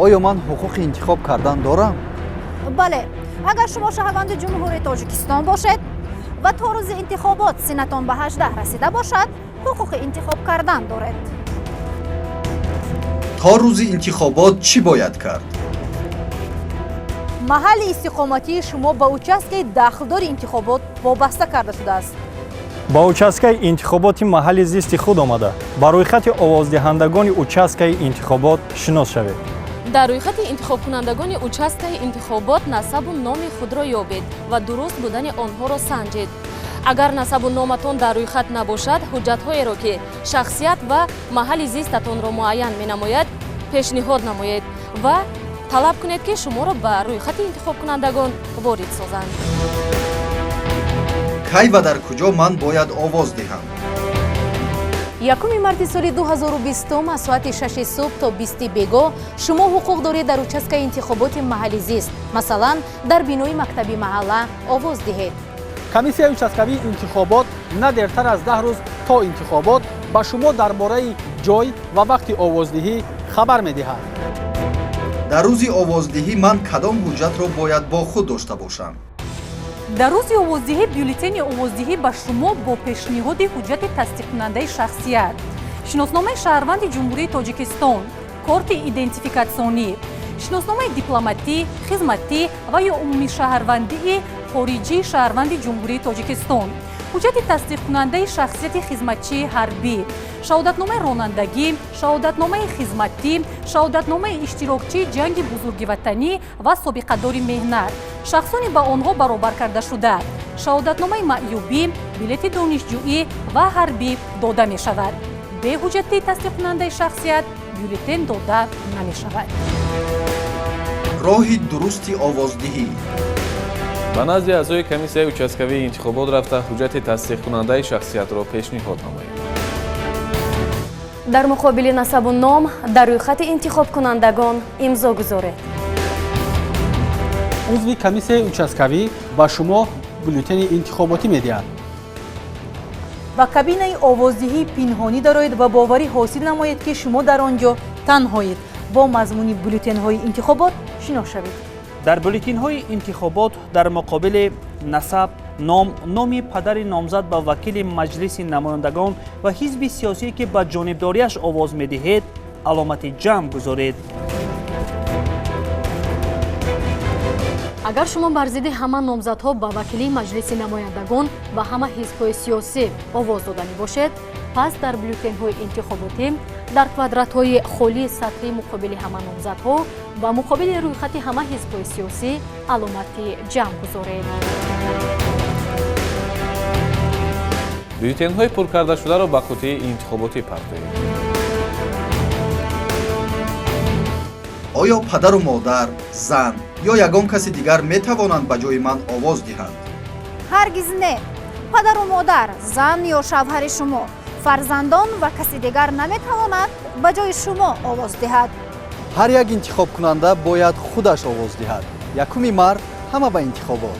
Оё ман ҳуқуқи интихоб кардан дорам? Бале, агар шумо шаҳрванди Ҷумҳурии Тоҷикистон бошед ва то рӯзи интихобот синнатон ба 18 расида бошад, ҳуқуқи интихоб кардан доред. То рӯзи интихобот чӣ бояд кард? Маҳалли истиқоматии шумо ба участкаи дахлдори интихобот вобаста карда шудааст. Ба участкаи интихоботи маҳалли зисти худ омада, ба рӯйхати овоздиҳандагони участкаи интихобот шинос шавед. Дар рӯйхати интихобкунандагони участкаи интихобот насабу номи худро ёбед ва дуруст будани онҳоро санҷед. Агар насабу номатон дар рӯйхат набошад, ҳуҷҷатҳоеро, ки шахсият ва маҳалли зистатонро муайян менамояд, пешниҳод намоед ва талаб кунед, ки шуморо ба рӯйхати интихобкунандагон ворид созанд. Кай ва дар куҷо ман бояд овоз диҳам? 1 марти соли 2020 аз соати 6 субҳ то 20 бегоҳ шумо ҳуқуқ доред дар участкаи интихоботи маҳалли зист, масалан, дар бинои мактаби маҳалла овоз диҳед. Комиссияи участкавии интихобот на дертар аз 10 рӯз то интихобот ба шумо дар бораи ҷой ва вақти овоздиҳӣ хабар медиҳад. Дар рӯзи овоздиҳӣ ман кадом ҳуҷҷатро бояд бо худ дошта бошам? Дар рӯзи овоздиҳӣ бюллетени овоздиҳӣ ба шумо бо пешниҳоди ҳуҷҷати тасдиқкунандаи шахсият, шиносномаи шаҳрванди Ҷумҳурии Тоҷикистон, корти идентификатсионӣ, шиносномаи дипломатӣ, хизматӣ ва ё умумишаҳрвандии хориҷии шаҳрванди Ҷумҳурии Тоҷикистон, ҳуҷҷати тасдиқкунандаи шахсияти хизматчии ҳарбӣ, шаҳодатномаи ронандагӣ, шаҳодатномаи хизматӣ, шаҳодатномаи иштирокчии ҷанги бузурги ватанӣ ва собиқадори меҳнат, шахсони ба онҳо баробар кардашуда, шаҳодатномаи маъюбӣ, билети донишҷӯӣ ва ҳарбӣ дода мешавад. Бе ҳуҷҷати тасдиқкунандаи шахсият бюллетен дода намешавад. Роҳи дурусти овоздиҳӣ. Ба назди аъзои комиссияи участкавии интихобот рафта, ҳуҷҷати тасдиқкунандаи шахсиятро пешниҳод намоед. Дар муқобили насабу ном дар рӯйхати интихобкунандагон имзо гузоред. Узви комиссияи участкавӣ ба шумо бюллетени интихоботӣ медиҳад. Ба кабинаи овоздиҳии пинҳонӣ дароед ва боварӣ ҳосил намоед, ки шумо дар он ҷо танҳоед. Бо мазмуни бюллетенҳои интихобот шинос шавед. Дар бюллетенҳои интихобот дар муқобили насаб, ном, номи падари номзад ба вакили Маҷлиси намояндагон ва ҳизби сиёсие, ки ба ҷонибдориаш овоз медиҳед, аломати ҷамъ гузоред. Агар шумо бар зидди ҳама номзадҳо ба вакилии Маҷлиси намояндагон ва ҳама ҳизбҳои сиёсӣ овоз доданӣ бошед, пас дар бюллетенҳои интихоботӣ дар квадратҳои холии сатри муқобили ҳама номзадҳо ва муқобили рӯйхати ҳама ҳизбҳои сиёсӣ аломати ҷамъ гузоред. Бюллетенҳои пур кардашударо ба қутии интихоботӣ партоед. Оё падару модар, зан ё ягон каси дигар метавонанд ба ҷои ман овоз диҳанд? Ҳаргиз не. Падару модар, зан ё шавҳари шумо, фарзандон ва каси дигар наметавонад ба ҷои шумо овоз диҳад. Ҳар як интихобкунанда бояд худаш овоз диҳад. 1 март ҳама ба интихобот.